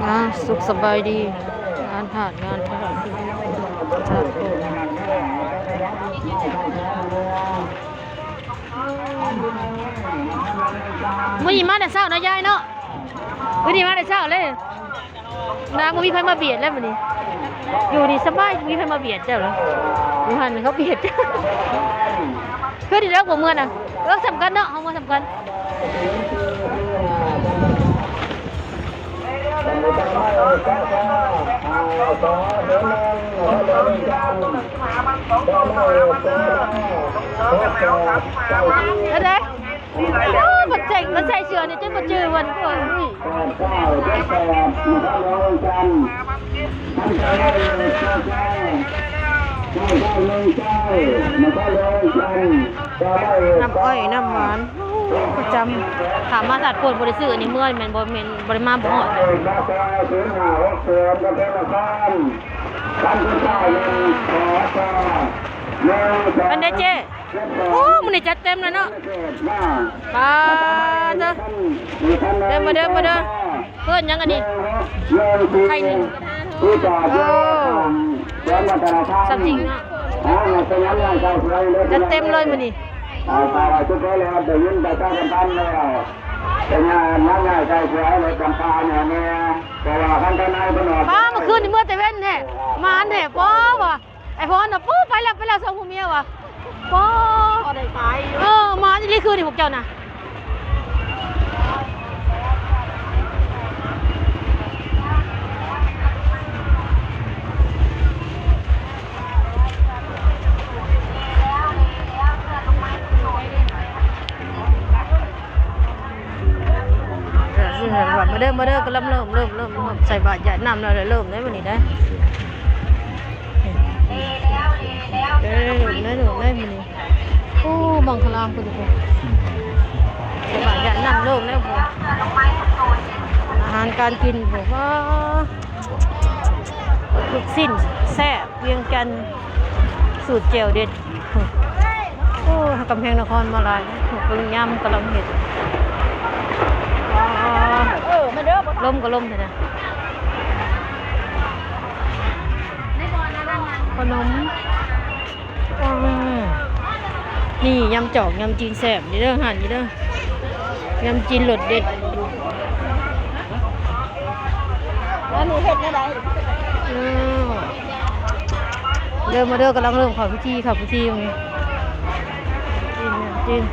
ອ່າ ສຸກສະບາຍດີ ງານທາດ ງານທາດ ທາດໂພດ ມື້ນີ້ມາແຕ່ເຊົ້າເນາະ ຍາຍເນາະ. ມື້ນີ້ມາແຕ່ເຊົ້າເລີຍ ນາ ບໍ່ມີໃຜມາບຽດແລ້ວມື້ນີ້ ຢູ່ນີ້ສະບາຍ ບໍ່ມີໃຜມາບຽດເຈົ້າແລ້ວ. ຢູ່ຫັ້ນເຂົາບຽດ ຄືນີ້ແລ້ວບໍ່ເມືອນະ. ເອີ ສຳຄັນເນາະ ເຮົາມາສຳຄັນ. ອັນໃດ? ໂອ້ ມັນໃສ່ ມັນໃສ່ເສື້ອນີ້ຈົນບໍ່ຈື່ເພິ່ນ. ໂອ້ຍ ນ້ຳອ້ອຍ ນ້ຳຫວານ ປະຈຳ. ຖ້າມາທາດໂພດບໍ່ໄດ້ຊື້ອັນນີ້ເມືອ ແມ່ນບໍ່ ແມ່ນບໍ່ໄດ້ມາບໍ່ຮອດ. ອັນໃດເຈ້? ໂອ້ ມື້ນີ້ຈັດເຕັມເລີຍເນາະ. ປາເດີ ເດີ ມາເດີ ມາເດີ. ເອີ້ນຫຍັງອັນນີ້? ໄຂ່ໜຶ່ງ. ໂອ້ ສຳຈິງເນາະ ຈັດເຕັມເລີຍມື້ນີ້. ປ້າ ເມື່ອຄືນນີ້ເມືອແຕ່ເວັນແທ້ ໝານແທ້ ປ້າວ່າ. ໄອ້ພອນນະ ປູ້ ໄປແລ້ວ ໄປແລ້ວ ສອງຜົວເມຍວ່າ ປໍ ພໍໄດ້ຂາຍຢູ່. ເອີ ມາອີ່ຫຼີຄືນນີ້ພວກເຈົ້ານະ. ມາເດີ ມາເດີ ກຳລັງເລີ່ມ ເລີ່ມ ເລີ່ມ ເລີ່ມໃສ່ບາດຢາດນ້ຳແລ້ວ ເລີ່ມເດ້ມື້ນີ້ເດ້. ເອີ ເລີ່ມເດ້ ເລີ່ມເດ້ມື້ນີ້. ໂອ້ ບັງຄະລາງພຸ້ນ ໃສ່ບາດຢາດນ້ຳເລີ່ມແລ້ວພຸ້ນ. ອາຫານການກິນພຸ້ນ ວ້າ ລູກຊິ້ນແຊບ ວຽງຈັນສູດແຈ່ວເດັດ. ໂອ້ ກຳແພງນະຄອນມາຫຼາຍ ເບິ່ງຍາມກຳລັງເຮັດ. ເອີ ມາເດີ ລົມກໍລົມແທ້ນະ. ຂະໜົມ ອືມ ນີ້ ຍຳຈອກ ຍຳຈີນແຊບ ນີ້ເດີ ຮ້ານນີ້ເດີ ຍຳຈີນລົດເດັດ. ແລ້ວໜູເຮັດແນວໃດ? ເອີ ເດີ ມາເດີ ກຳລັງເລີ່ມເຂົ້າພິທີ ເຂົ້າພິທີ ຈີນ ຈີນ.